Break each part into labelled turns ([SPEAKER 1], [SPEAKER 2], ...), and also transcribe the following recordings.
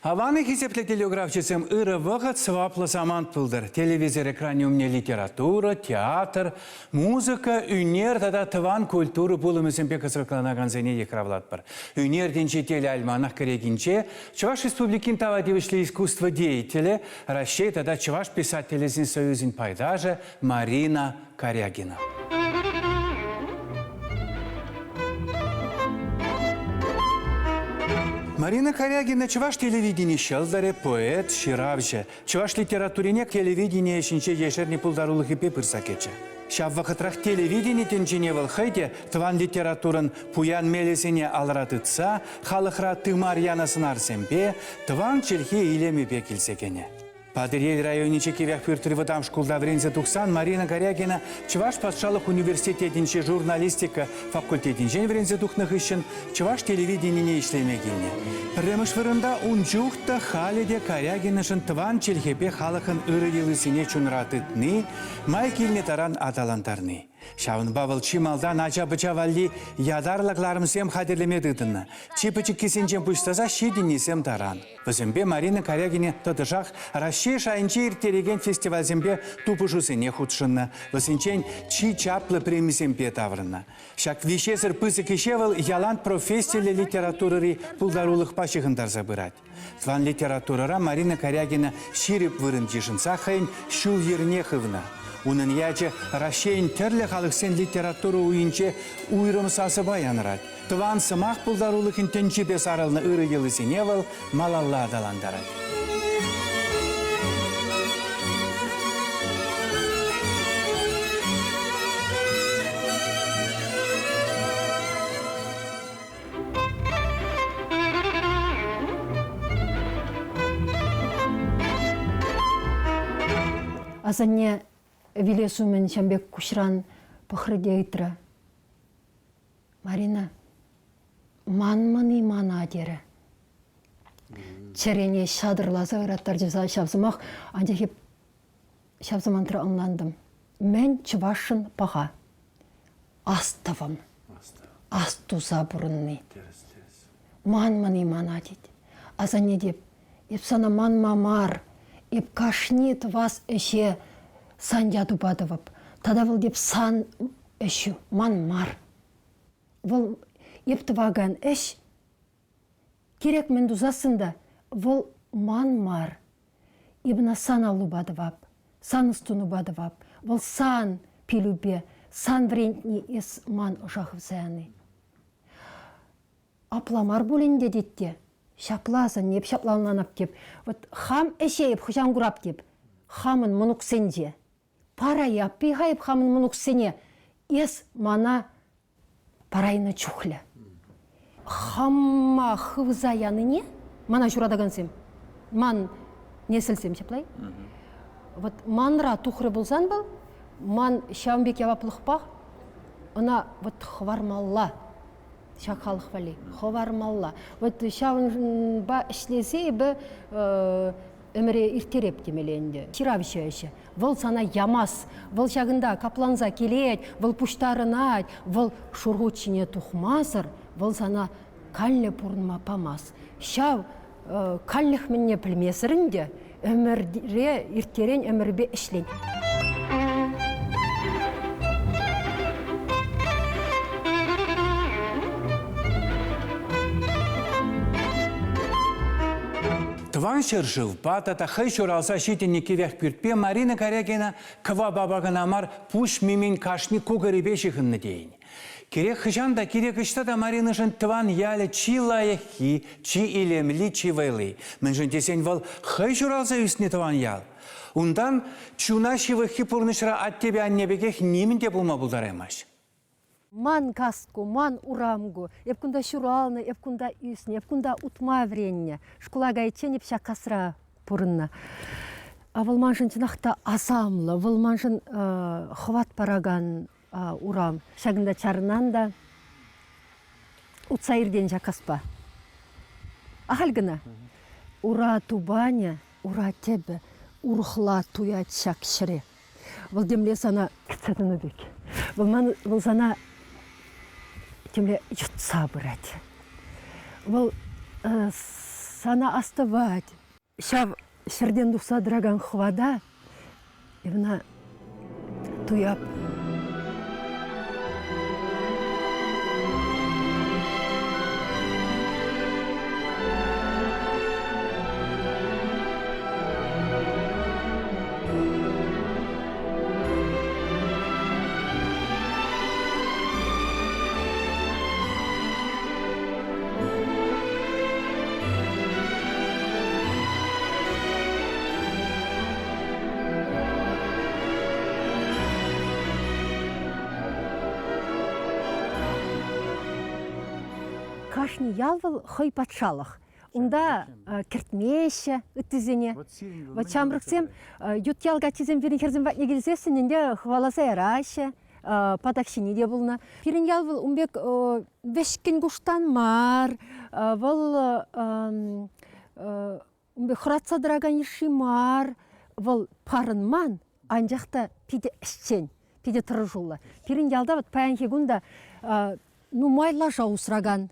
[SPEAKER 1] Аван хисеплӗ телеграфҫӑсем ырӑ вӑхӑт, сӑваплӑ самант пултӑр. Телевизор экранӗ умне литература, театр, музыка, ӳнер тата тӑван культура пулӑмӗсемпе кӑсӑкланакансене йыхравлатпӑр. Ӳнер тӗнчи телеальманах кӗрекинче Чӑваш Республикин тава тивӗҫлӗ искусство деятелӗ, Раҫҫей тата Чӑваш писателӗсен союзӗн пайташӗ Марина Карягина. Марина Карягина чӑваш телевидени ҫӑлтӑрӗ, поэт, ҫыравҫӑ. Чӑваш литературине телевидени ӗҫӗнче ешернӗ пултарулӑхӗпе пырса кӗчӗ. Ҫав вӑхӑтрах телевидени тӗнчине вӑл хӑй те тӑван литературӑн пуян мелӗсене алра тытса халӑхра тымар янӑ сӑнарсемпе, тӑван чӗлхе илемӗпе килсе кӗнӗ. Патӑрьел районӗнчи Кивӗ вӑтам шкулта вӗренсе тухсан Марина Корягина Чӑваш патшалӑх университетӗнчи журналистика факультетӗнчен вӗренсе тухнӑ хыҫҫӑн чӑваш телевиденине ӗҫлеме килнӗ. Пӗрремӗш вырӑнта ун чух та халӗ те Корягинӑшӑн тӑван чӗлхепе халӑхӑн ырӑ йӑлисене чунра тытни, май килнӗ таран аталантарни. Ҫавӑнпа вӑл чи малтан ача-пӑча валли ятарлӑ кӑларӑмсем хатӗрлеме тытӑннӑ. Чи пӗчӗккисенчен пуҫласа ҫитӗннисем таран. Вӗсемпе Марина Карягина тӑтӑшах Раҫҫей шайӗнче ирттерекен фестивальсемпе тупӑшусене хутшӑннӑ, вӗсенчен чи чаплӑ премисемпе таврӑннӑ. Ҫак виҫесӗр пысӑк ӗҫе вӑл ялан профессиллӗ литературӑри пултарулӑхпа ҫыхӑнтарса пырать. Тӑван литературӑра Марина Карягина ҫирӗп вырӑн йышӑнса хӑйӗн ҫул-йӗрне хывнӑ. Унӑн ячӗ Раҫҫейӗн тӗрлӗ халӑхсен литература уйӗнче уйрӑм сасӑпа янӑрать. Тӑван сӑмах пултарулӑхӗн тӗнчипе сарӑлнӑ ырӑ йӑлисене вӑл малалла аталантарать.
[SPEAKER 2] Асанне вилес умӗн ҫам пек куҫран пӑхрӗ те ыйтрӗ. Марина, манмӑн-и мана терӗ. Чӗрене ҫатӑрласа ыраттарчӗ ҫав сӑмах, анчах эп ҫав самантра ӑнлантӑм. Мӗн чӑвашшӑн паха? Астӑвӑм. Астуса пурӑнни. Манмӑн-и мана тет. Асанне теп, эп сана манма мар, эп кашни тӑвас ӗҫе сан ятупа тӑвӑп. Тата вӑл теп сан ӗҫӳ, ман мар. Вӑл эп тӑвакан ӗҫ кирек мӗн тусассӑн та вӑл ман мар. Эп ӑна сан аллупа тӑвап, сан ӑстунупа тӑвап. Вӑл сан пилӳпе, сан вӗрентни эс ман ӑша хывса яни. Апла мар пуль ӗнтӗ тет те. Ҫапла асанне, эп ҫапла ӑнланап теп. Вот хам ӗҫе эп хӑҫан курап теп. Хамӑн мӑнуксенче. Параяп-и-ха эп хамӑн мӑнуксене? Эс мана парайнӑ чухлӗ. Хама хывса янине мана ҫуратакансем, ман несӗлсем ҫапла-и? Вот манра тухрӗ пулсан вӑл, ман ҫавӑн пек яваплӑхпах ӑна вот хӑвармалла ҫак халӑх валли хӑвармалла. Вот ҫавӑнпа ӗҫлесе эпӗ ӗмӗре ирттереп темелле ӗнтӗ. Ҫыравҫӑ ӗҫӗ. Вӑл сана ямас. Вӑл ҫакӑнта капланса килет, вӑл пуҫтарӑнать, вӑл шурхут ҫине тухмасӑр, вӑл сана канлӗ пурӑнма памас. Ҫав канлӗх мӗнне пӗлмесӗр ӗнтӗ ӗмӗре ирттерен ӗмӗрпе ӗҫлен.
[SPEAKER 1] Тӑван ҫӗршывпа тата хӑй ҫуралса ҫитӗннӗ кивех пӳртпе Марина Карягина кӑвапапа кӑна мар, пуҫ мимин кашни кукӑрӗпе ҫыхӑннӑ тейӗн. Кирек хӑҫан та, кирек ӑҫта та Маринӑшӑн тӑван ялӗ чи лайӑххи, чи илемли, чи вӑйли. Мӗншӗн тесен вӑл хӑй ҫуралса ӳснӗ тӑван ял. Унтан чуна ҫывӑххи пурнӑҫра аттепе анне пекех нимӗн те пулма пултараймасть.
[SPEAKER 2] Ман каску, ман урамку. Эп кунта ҫуралнӑ, эп кунта ӳснӗ, эп кунта утма вӗреннӗ. Шкула кайиччен эп ҫак касра пурӑннӑ. А вӑл маншӑн чӑнах та асамлӑ, вӑл маншӑн хӑват паракан урам. Ҫакӑнта чарӑнан та утса иртен ҫак каспа. Ахаль кӑна. Ура тупанӗ, ура тӗпӗ урӑхла туять ҫак ҫӗре. Вӑл темле сана кӗтсе тӑнӑ пек. Вӑл ман, вӑл сана темле йӑтса пырать. Вӑл э, сана астӑвать. Ҫав ҫӗртен тухса тӑракан хӑвата эпӗ туяп. Кашни ял вӑл хӑй патшалӑх. Унта кӗртмеҫҫӗ ыттисене. Вот ҫамрӑксем ют ял каччисем пирӗн хӗрсем патне килсессӗн ӗнтӗ хӑваласа яраҫҫӗ. Патак ҫини те пулнӑ. Пирӗн ял вӑл ун пек вӗҫкӗн куштан мар, вӑл ун пек хӑратса тӑракан йышши мар. Вӑл парӑнман, анчах та питӗ ӗҫчен, питӗ тӑрӑшуллӑ. Пирӗн ялта вот паянхи кун та нумай лаша усракан,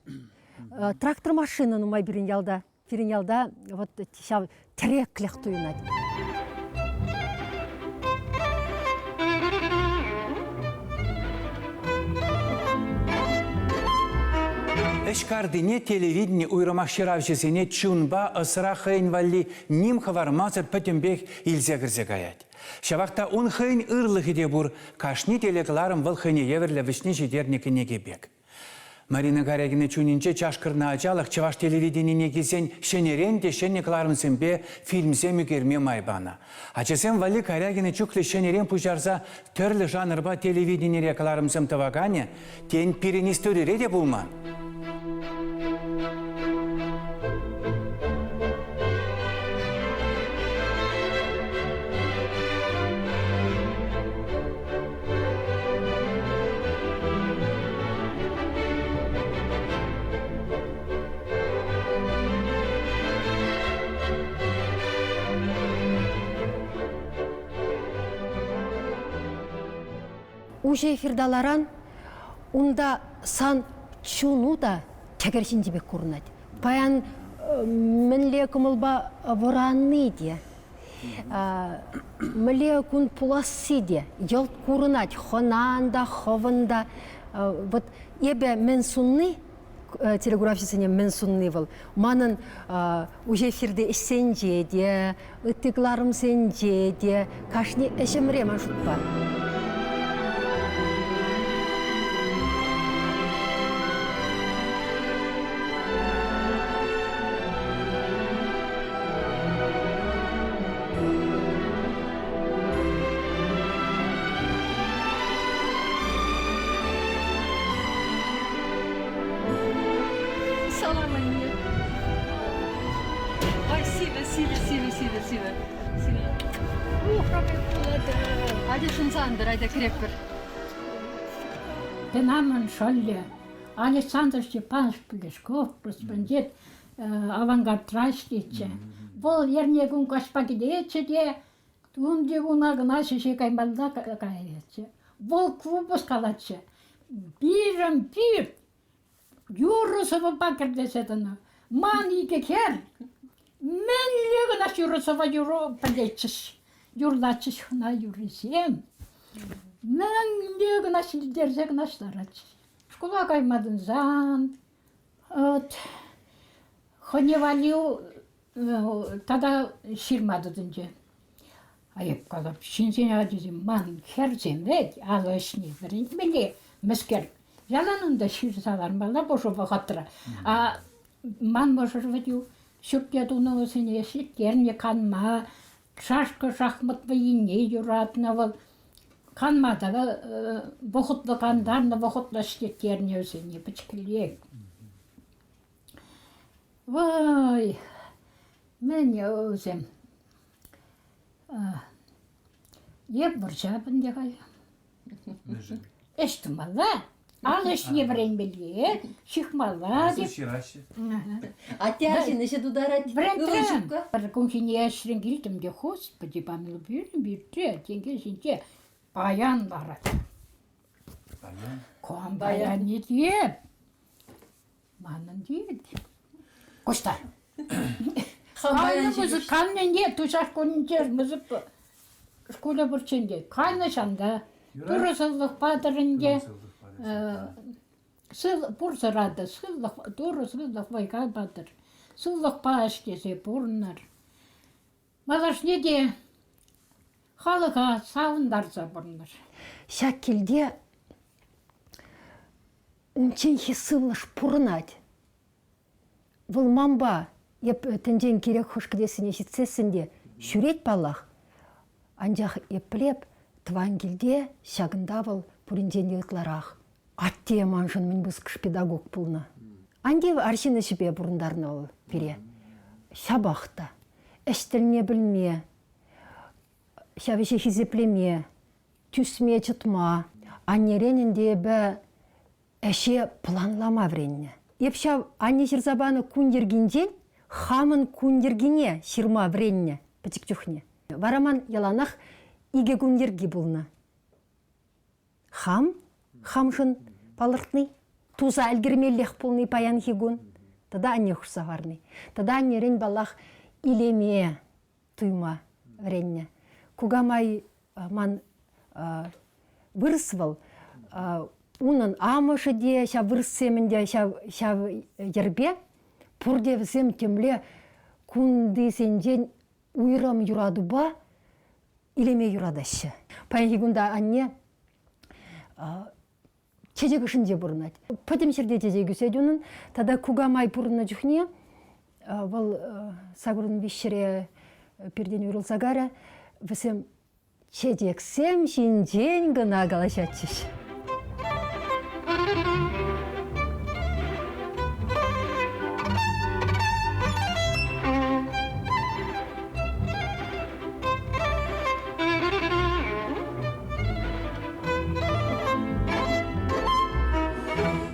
[SPEAKER 2] трактор машина нумай пирӗн ялта. Пирӗн ялта вот ҫав тӗреклӗх туйӑнать.
[SPEAKER 1] Ӗҫ картине телевидени уйрӑмах ҫыравҫӑсене чунпа ӑсра хӑйӗн валли ним хӑвармасӑр пӗтӗмпех илсе кӗрсе каять. Ҫавах та ун хӑйӗн ырлӑхӗ те пур, кашни телекӑларӑм вӑл хӑйне евӗрлӗ вӗҫне ҫитернӗ кӗнеке пек. Марина Карягина чунӗнче чашкӑрнӑ ачалӑх чӑваш телевиденине килсен ҫӗнӗрен те ҫӗнӗ кӑларӑмсемпе фильмсем ӳкерме май панӑ. Ачасем валли Карягина чухлӗ ҫӗнӗрен пуҫарса тӗрлӗ жанрпа телевиденире кӑларӑмсем тӑваканӗ, тен, пирӗн историре те пулман.
[SPEAKER 2] Уҫӑ эфирта ларан, унта сан чуну та тӗкӗр ҫинчи пек курӑнать. Паян мӗнле кӑмӑлпа вӑранни те, Мӗнле кун пуласси те йӑлт курӑнать, хӑнан та, хӑвӑн та. Вот эпӗ мӗн сунни, телекуравҫӑсене мӗн сунни вӑл, манӑн уҫӑ эфирти ӗҫсенче те, ытти кӑларӑмсенче те, кашни ӗҫӗмре ман шутпа. Салам, анне. Ой, сивӗ, сивӗ, сивӗ, сивӗ, сивӗ. Сивӗ. Ухра пек пулать. Атя шӑнса антӑр, атя кӗреппӗр.
[SPEAKER 3] Тенамӑн шӑллӗ Александр Степанович Плешков корреспондент авангардра ӗҫлетчӗ. Вӑл эрнекун каҫпа килетчӗ те тунти куна кӑна ҫӗҫе каймалла каятчӗ. Вӑл купӑс калатчӗ. Пирӗн пӳрт юрӑ сӑвӑпа кӗрлесе тӑнӑ. Ман икӗ хӗр мӗнле кӑна юрӑ сӑвӑ юрӑ пӗлетчӗҫ. Юрлатчӗҫ хӑна юррисем. Мӗнле кӑна ҫилтерсе кӑна ларатчӗҫ. Шкула кайма тытӑнсан вот хӑйне валли тата ҫырма тытӑнчӗ. А эп калап, ҫынсен ачисем ман хӗрсем вӗт, алӑ ӗҫне вӗрентмелле, мӗскер. Ялан унта ҫырса лармалла пушӑ вӑхӑтра. А ман мӑшӑр вӗт ҫурт-йӗр тунӑ вӗсене ӗҫлеттернӗ, канма, шашка-шахмат вӑййине юратнӑ вӑл. Канма та вӑхӑтлӑ кантарнӑ, вӑхӑтлӑ ӗҫлеттернӗ вӗсене пӗчӗклех. Вӑй, мӗн вӗсем? Эп вӑрҫа пӗнте халь. Ӗҫ тумалла, ал ӗҫне вӗренмелле, ҫыхмалла теп.
[SPEAKER 1] Ҫыраҫҫӗ.
[SPEAKER 2] Атте арҫын ӗҫе тутарать.
[SPEAKER 3] Вӗрентрӗм. Пӗр кунхине ӗҫрен килтӗм те, господи, помилуй, пӳртӗм пӳртре, тенкел ҫинче баян ларать.
[SPEAKER 1] Баян?
[SPEAKER 3] Кам баянне тиеп? Манӑн тиет. Куҫтар. Кайнӑ музыка, каннине Туҫа шкулӗнче музыка шкулӗ пурччен те. Кайнӑ ҫанта. Турӑ сывлӑх патӑр ӗнтӗ. Пурсӑра та сывлӑх, Турӑ сывлӑх вӑй-хал патӑр. Сывлӑхпа ӗҫлесе пурӑнӑр. Малашне те халӑха савӑнтарса пурӑнӑр.
[SPEAKER 2] Ҫак килте унчченхи сывлӑш пурӑнать. Вӑл манпа эп тӗнчен кирек хӑш кӗтессине ҫитсессӗн те ҫӳрет паллах. Анчах эплеп тӑван килте ҫакӑнта вӑл пуринчен те ытларах. Атте маншӑн мӗн пысӑкӑш педагог пулнӑ. Ан тив арҫын ӗҫӗпе пурӑнтарнӑ вӑл пире. Ҫапах та ӗҫ тӗлне пӗлме, ҫав ӗҫе хисеплеме, тӳсме, чӑтма. Аннерен ӗнтӗ эпӗ ӗҫе планлама вӗреннӗ. Эп ҫав анне ҫырса панӑ кун йӗркинчен хамӑн кун йӗркине ҫырма вӗреннӗ пӗчӗк чухне. Вара ман яланах икӗ кун йӗрки пулнӑ. Хам, хамшӑн палӑртни, туса ӗлкӗрмеллех пулни паянхи кун тата анне хушса хӑварни. Тата аннерен, паллах, илеме туйма вӗреннӗ. Кукамай ман вырӑс вӑл. Унӑн амӑшӗ те ҫав вырӑссем ӗнтӗ ҫав, ҫав йӗрпе пурте вӗсем темле кунтисенчен уйрӑм юратупа илеме юратаҫҫӗ. Паянхи кунта анне чечек ӑшӗнче пурӑнать. Пӗтӗм ҫӗрте чечек ӳсет унӑн. Тата кукамай пурӑннӑ чухне вӑл сакӑрӑн виҫҫӗре пиртен уйрӑлса карӗ. Вӗсем чечексем ҫинчен кӑна калаҫатчӗҫ.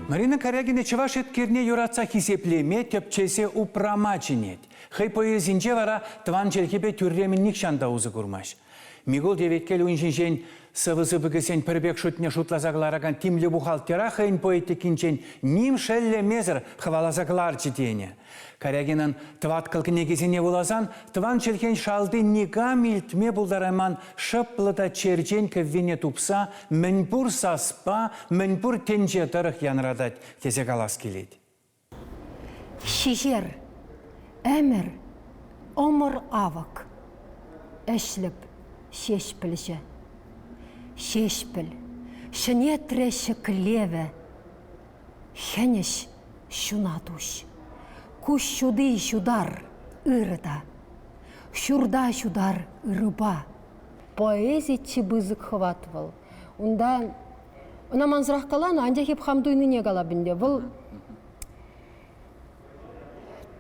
[SPEAKER 1] Марина Карягина чӑваш еткерне юратса хисеплеме, тӗпчесе упрама чӗнет. Хӑй поэзинче вара тӑван чӗлхепе тӳрремӗн нихҫан та усӑ курмасть. Микул Теветкел ун ҫинчен сӑвӑ сыпӑкӗсен пӗр пек шутне шутласа кӑларакан тимлӗ бухгалтера хӑйӗн поэтикинчен ним шеллемесӗр хӑваласа кӑларчӗ тенӗ. Карягинӑн тӑваткӑл кӗнекисене вуласан тӑван чӗлхен шалти никам илтме пултарайман шӑплӑ та черчен кӗввине тупса мӗнпур саспа, мӗнпур тӗнче тӑрӑх янратать тесе калас килет.
[SPEAKER 2] Ҫиҫер, ӗмӗр, ӑмӑр авӑк, ӗҫлӗп ҫеҫпӗлҫӗ. Ҫеҫпӗл, ҫӗнетрӗ ҫӗклевӗ, хӗнӗҫ ҫунат уҫ. Куҫ ҫути ҫутар ырӑ та, ҫурта ҫутар ырӑпа. Поэзи чи пысӑк хӑват вӑл. Унта ӑна мансӑрах каланӑ, анчах эп хам туйнине калап ӗнтӗ. Вӑл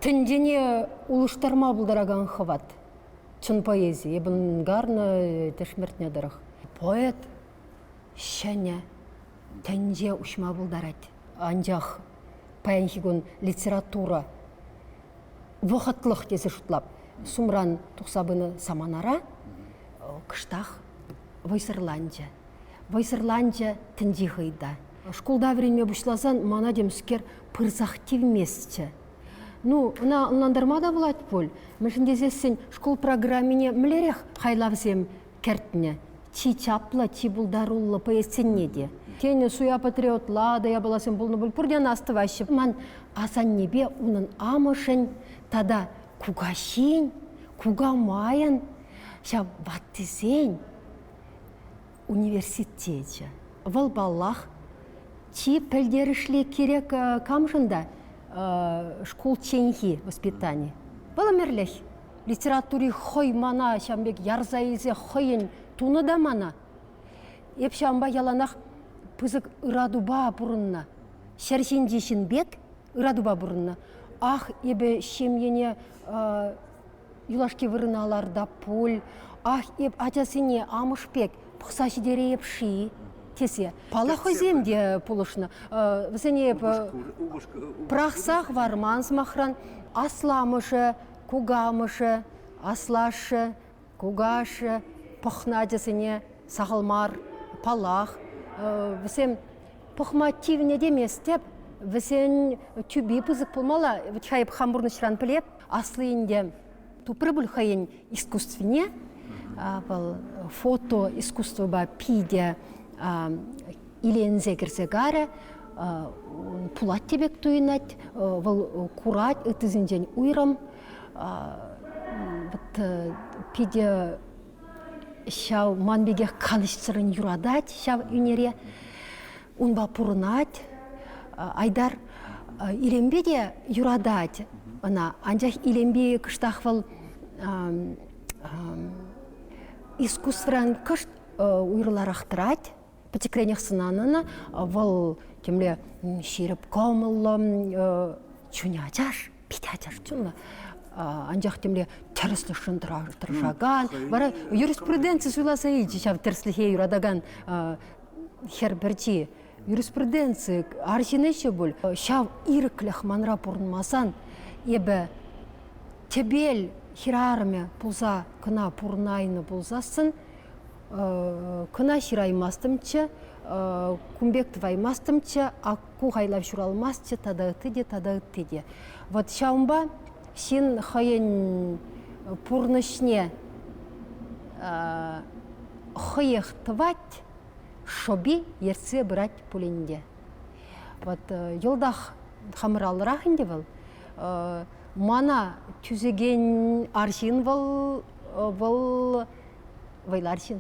[SPEAKER 2] тӗнчене улӑштарма пултаракан хӑват. Чӑн поэзи. Эп ӑнкарнӑ тӗшмӗртнӗ тӑрӑх. Поэт ҫӗнӗ тӗнче уҫма пултарать. Анчах паянхи кун литература вӑхӑтлӑх тесе шутлап. Сумран тухса пынӑ саманара кӑштах вӑйсӑрланчӗ. Вӑйсӑрланчӗ тӗнчи хӑй та. Шкулта вӗренме пуҫласан мана темскер пырсах тивместчӗ. Ну, ӑна ӑнлантарма та пулать пуль. Мӗншӗн тесессӗн шкул программине мӗнлерех хайлавсем кӗртнӗ. Чи чаплӑ, чи пултаруллӑ поэтсенне те. Тен, суя патриотла та япаласем пулнӑ пуль, пурте ӑна астӑваҫҫӗ. Ман асаннепе унӑн амӑшӗн тата кукаҫин, кукамайӑн ҫав ваттисен университечӗ. Вӑл, паллах, чи пӗлтерӗшли кирек камшӑн та шкулчченхи воспитани. Вӑл ӗмӗрлӗх. Литератури хӑй мана ҫавӑн пек ярса илсе хӑйӗн тунӑ та мана. Эп ҫавӑнпа яланах пысӑк ыратупа пурӑннӑ. Ҫӗр ҫинчи ҫын пек ыратупа пурӑннӑ. Ах, эпӗ ҫемьене юлашки вырӑна ларта пуль. Ах, эп ачасене амӑш пек пӑхса ҫитерейӗп-ши тесе. Паллах, хӑйсем те пулӑшнӑ. Вӗсене эп пӑрахса хӑварман, сӑмахран, асламӑшӗ, кукамӑшӗ, аслашшӗ, кукашшӗ пӑхнӑ ачасене сахал мар, паллах. Вӗсем пӑхма тивнӗ теместӗп. Вӗсен тӳпи пысӑк пулмалла. Вӗт-ха эп хам пурнӑҫран пӗлеп. Асли ӗнтӗ тупрӗ пуль хӑйӗн искусствине. Вӑл фото искусствӑпа питӗ иленсе кӗрсе карӗ. Пулать те пек туйӑнать. Вӑл курать ыттисенчен уйрӑм. Вот питӗ ҫав ман пекех канӑҫсӑррӑн юратать ҫав ӳнере. Унпа пурӑнать. Айдар Илемпе те юратать ӑна, анчах Илемпе кӑштах вӑл искусствӑран кӑшт уйрӑларах тӑрать. Пӗчӗкренех сӑнанӑ ӑна. Вӑл темле ҫирӗп кӑмӑллӑ, чунӗ ачаш, питӗ ачаш чунлӑ. Анчах темле тӗрӗслӗхшӗн тӑрӑшакан, вара юриспруденци суйласа илчӗ ҫав тӗрӗслӗхе юратакан хӗр пӗрчи. Юриспруденци арҫын ӗҫӗ пуль. Ҫав ирӗклӗх манра пурӑнмасан эпӗ тӗпел хӗрарӑмӗ пулса кӑна пурӑнайнӑ пулсассӑн кӑна ҫыраймастӑмччӗ, кун пек тӑваймастӑмччӗ, ак ку хайлав ҫуралмастчӗ тата ытти те, тата ытти те. Вот ҫавӑнпа ҫын хӑйӗн пурнӑҫне хӑех тӑвать, шӑпи ертсе пырать пулин те. Вот йӑлтах хамӑр алӑрах ӗнтӗ вӑл. Мана тӳсекен арҫын вӑл, вӑл вӑйлӑ арҫын.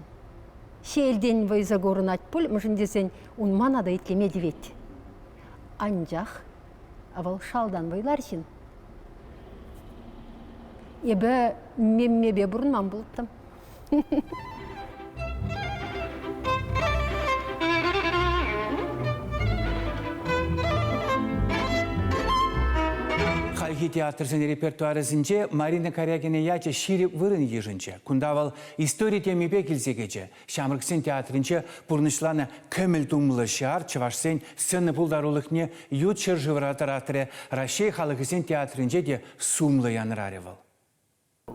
[SPEAKER 2] Ҫиелтен вӑйса курӑнать пуль, мӗншӗн тесен ун мана та итлеме тивет. Анчах вӑл шалтан вӑйлӑ арҫын. Эпӗ меммепе пурӑнман пулӑттӑм.
[SPEAKER 1] Хальхи театрсен репертуарӗсенче Марина Карягина ячӗ ҫирӗп вырӑн йышӑнчӗ. Кунта вӑл истори темипе килсе кӗчӗ. Ҫамрӑксен театрӗнче пурнӑҫланӑ кӗмӗл тумлӑ ҫар чӑвашсен сцена пултарулӑхне ют ҫӗршывра тӑратрӗ, Раҫҫей халӑхӗсен театрӗнче те сумлӑ янӑрарӗ вӑл.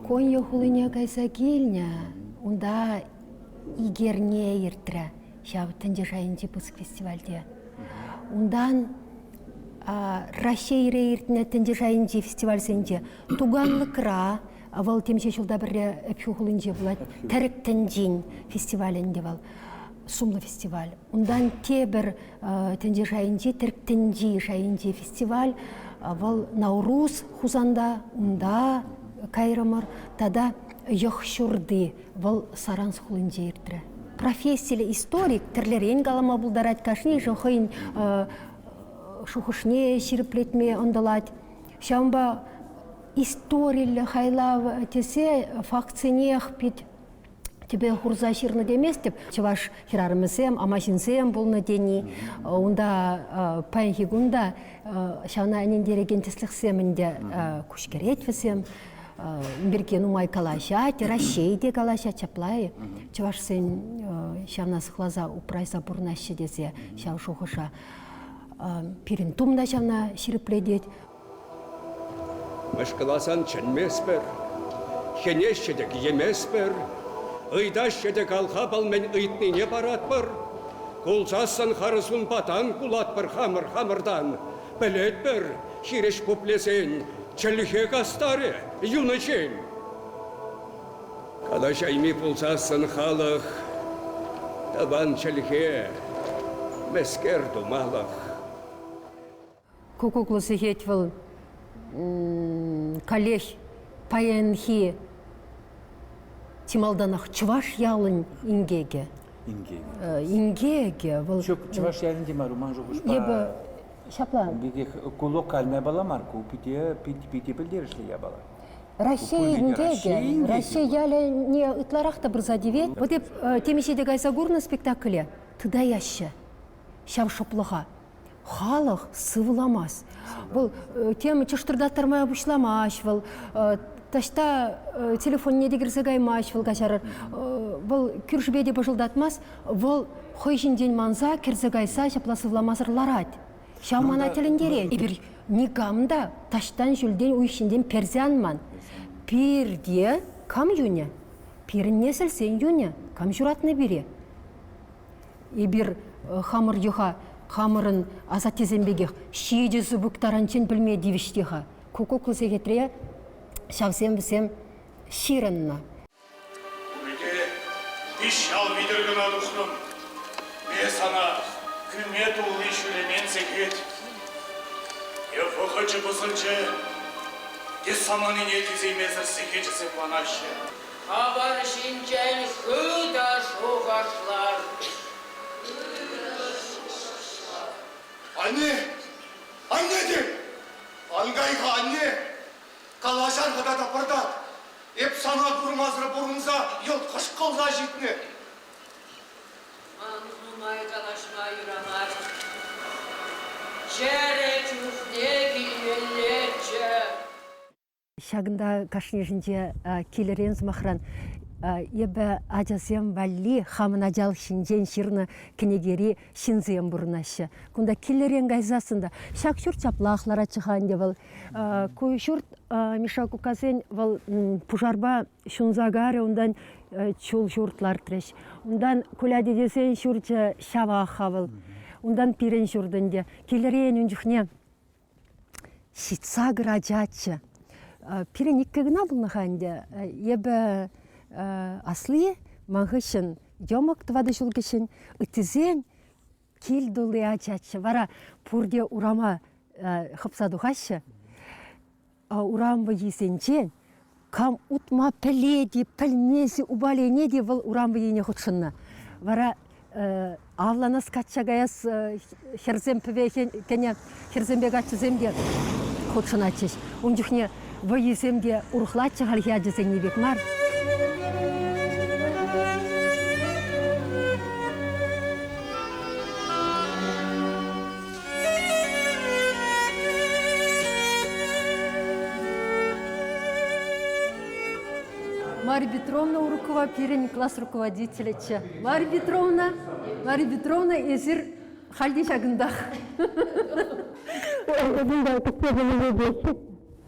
[SPEAKER 2] Конья хулине кайса килнӗ. Унта ик эрне иртрӗ ҫав тӗнче шайӗнчи пысӑк фестивальте. Унтан Раҫҫейре иртнӗ тӗнче шайӗнчи фестивальсенче Туганлӑкра вӑл темиҫе ҫулта пӗрре Ӗпхӳ хулинче пулать. Тӗрӗк тӗнчин фестивалӗ ӗнтӗ вӑл. Сумлӑ фестиваль. Унтан тепӗр тӗнче шайӗнчи, тӗрӗк тӗнчи шайӗнчи фестиваль вӑл Наурус Хусанта, унта кайрӑмӑр. Тата Йӑх ҫурти вӑл Саранск хулинче иртрӗ. Профессиллӗ историк тӗрлӗрен калама пултарать, кашнийӗшӗ хӑйӗн шухӑшне ҫирӗплетме ӑнтӑлать. Ҫавӑнпа историллӗ хайлав тесе фактсенех пит тӗпе хурса ҫырнӑ теместӗп. Чӑваш хӗрарӑмӗсем, амаҫынсем пулнӑ тени. Унта паянхи кун та ҫавна ӗнентерекен тӗслӗхсем ӗнтӗ куҫкӗрет вӗсем. Ун пирки нумай калаҫать, Раҫҫей те калаҫать ҫапла-и. Чӑвашсен ҫавна сыхласа упрайса пурӑнаҫҫӗ тесе ҫав шухӑша. Пирӗн тум та ҫавна ҫирӗплетет.
[SPEAKER 4] Мӑшкӑласан чӗнместпӗр, хӗнеҫҫӗ тӗк йӗместпӗр, ыйтаҫҫӗ тӗк алхапӑл мӗн ыйтнине паратпӑр. Кулсассӑн харӑс унпа тан кулатпӑр хамӑр хамӑртан. Пӗлетпӗр, хирӗҫ пуплесен чӗлхе кастарӗ юнӑчен. Калаҫайми пулсассӑн халӑх тӑван чӗлхе мӗскер тумалӑх.
[SPEAKER 2] Куккуклӑ сехет вӑл каллех паянхи чи малтанах чӑваш ялӗн инкекӗ.
[SPEAKER 1] Инкекӗ.
[SPEAKER 2] Инкекӗ вӑл.
[SPEAKER 1] Ҫук, чӑваш ялӗнче мар, ман шухӑшпа.
[SPEAKER 2] Эпӗ ҫапла.
[SPEAKER 1] Инкекех ку локальная япала мар, ку питӗ, питӗ пӗлтерӗшлӗ япала.
[SPEAKER 2] Раҫҫей инкекӗ. Раҫҫей ялӗне ытларах та пырса тивет. Вот эп темиҫе те кайса курнӑ спектакле тытаяҫҫӗ ҫав шӑплӑха. Халӑх сывламасть. Вӑл тем чӑштӑртаттарма пуҫламасть вӑл, таҫта телефонне те кӗрсе каймасть вӑл каҫарӑр. Вӑл кӳршӗпе те пӑшӑлтатмасть, вӑл хӑй ҫинчен манса кӗрсе кайса ҫапла сывламасӑр ларать. Ҫав мана тӗлӗнтерет. Эпир никам та таҫтан ҫӳлтен уйӑх ҫинчен персе анман. Пирте кам юнӗ? Пирӗн несӗлсен юнӗ. Кам ҫуратнӑ пире? Эпир хамӑр йӑха. Хамӑрӑн асаттесем пекех ҫичӗ сыпӑк таранччен пӗлме тивӗҫ те-ха. Куккуклӑ сехетре ҫавсем вӗсем ҫырӑннӑ.
[SPEAKER 5] Пурте виҫ ял витӗр кӑна тухрӑм. Ме сана кӳме тулли ҫӳремен сехет. Е вӑхӑчӗ пӑсӑлчӗ, те саманине тӳсеймесӗр сехечӗсем ванаҫҫӗ.
[SPEAKER 6] Хӑвӑр ҫинчен хытӑ шухӑшлӑр.
[SPEAKER 5] Анне! Анне те! Ан кай-ха, анне! Калаҫар-ха тата пӑртак. Эп сана курмасӑр пурӑнса йӑлт хӑшкӑлса ҫитнӗ.
[SPEAKER 6] Ман нумай калаҫма юрамасть. Чӗрӗ чухне килмеллеччӗ.
[SPEAKER 2] Ҫакӑнта кашнийӗшӗнче килӗрен, сӑмахран, эпӗ ачасем валли хамӑн ачалӑх ҫинчен ҫырнӑ кӗнекери ҫынсем пурӑнаҫҫӗ. Кунта килӗрен кайсассӑн та ҫак ҫурт ҫаплах ларатчӗ-ха ӗнтӗ вӑл. Ку ҫурт Миша куккасен вӑл пушарпа ҫунса карӗ, унтан чул ҫурт лартрӗҫ. Унтан Куля тетесен ҫурчӗ ҫавах-ха вӑл. Унтан пирӗн ҫурт ӗнтӗ. Килӗрен ун чухне ҫитсакӑр ачаччӗ. Пирӗн иккӗ кӑна пулнӑ-ха ӗнтӗ. Эпӗ асли, ман хыҫҫӑн йӑмӑк тӑватӑ ҫул кӗҫӗн. Ыттисен кил тулли ачаччӗ. Вара пурте урама хӑпса тухаҫҫӗ. Урам вӑййисенчен кам утма пӗлет-и, пӗлмест-и, упаленет-и вӑл урам вӑййине хутшӑннӑ. Вара авланас качча каяс хӗрсем пӗве кӗнӗ хӗрсемпе каччӑсем те хутшӑнатчӗҫ. Ун чухне вӑййисем те урӑхлаччӗ хальхи ачасенни пек мар. Марья Петровна Урукова пирӗн класс руководителӗччӗ. Марья Петровна, Марья Петровна, эсир халь те ҫакӑнтах.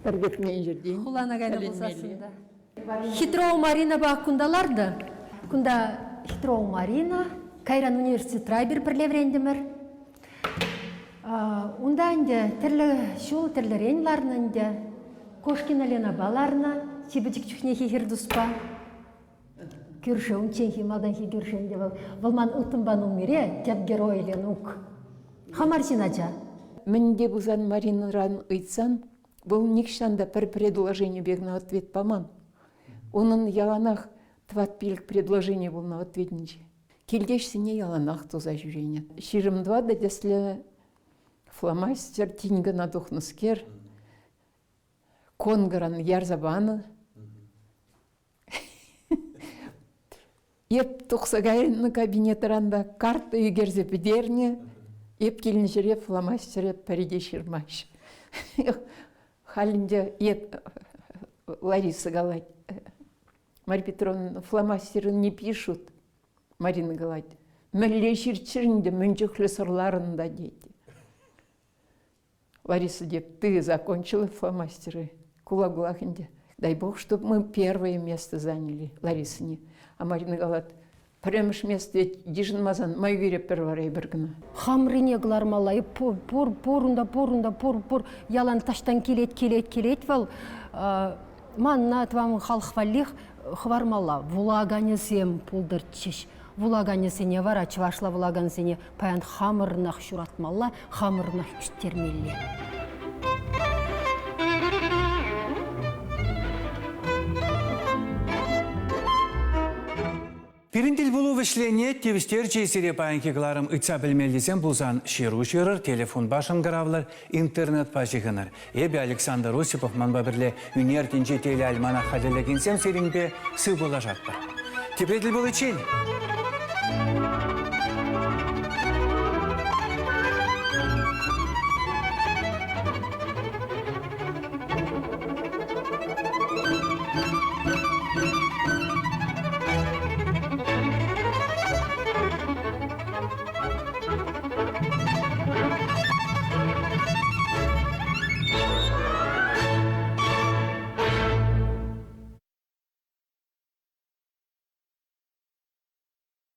[SPEAKER 2] Хулана кайнӑ пулсассӑн та. Хитрова Маринапа кунта ларнӑ. Кунта Хитрова Марина, кайран университетра эпир пӗрле вӗрентӗмӗр. Унта ӗнтӗ тӗрлӗ ҫул тӗрлӗрен ларнӑ ӗнтӗ. Кошкина Ленапа ларнӑ, чи пӗчӗк чухнехи хӗр туспа. Кӳршӗ, унчченхи малтанхи кӳршӗ ӗнтӗ вӑл. Вӑл ман ылтӑнпа нумире тӗп герой Ленук. Хамар ҫын ача.
[SPEAKER 7] Мӗн те пулсан Маринӑран ыйтсан, вӑл нихҫан та пӗр предложени пек на ответ паман. Унӑн яланах тӑват-пилӗк предложени пулнӑ ответӗнче. Килте ӗҫсене яланах туса ҫӳренӗ. 24 тӗслӗ фломастер тин кӑна тухнӑскер Конгран ярса панӑ. Эп тухса кайнӑ кабинетран та карта ӳкерсе пӗтернӗ. Эп килнӗ ҫӗре фломастере пӗри те ҫырмасть. Халь ӗнтӗ эп Лариса калать, Марья Петровна, фломастеры не пишут. Марина калать, мӗнле ҫырччӑр ӗнтӗ, мӗн чухлӗ сӑрларӑн та тет. Лариса деп, ты закончила фломастеры. Кула-кулах ӗнтӗ. Дай бог, чтоб мы первое место заняли, Ларисӑне. А Марина калать, пӗрремӗш место йышӑнмасан май вирӗпӗр вара эпир кӑна.
[SPEAKER 2] Хамрине кӑлармалла. Пур, пур, пур унта, пур унта, пур, пур. Ялан таҫтан килет, килет, килет вӑл. Манна тӑван халӑх валлих хӑвармалла. Вулаканӗсем пултӑрччӗҫ. Вулаканӗсене вара, чӑвашла вулакансене паян хамӑрӑнах ҫуратмалла, хамӑрӑнах ӳстермелле.
[SPEAKER 1] Пирӗн тӗлпулу вӗҫленет, тивӗҫтерчӗ сире паянхи кӑларӑм ыйтса пӗлмеллисем пулсан ҫыру ҫырӑр, телефонпа шӑнкӑравлӑр, интернетпа ҫыхӑнӑр. Эпӗ Александр Осипов манпа пӗрле ӳнер тӗнчи телеальманах хатӗрлекенсем сирӗнпе сывпуллашатпӑр. Тепре тӗл пуличчен!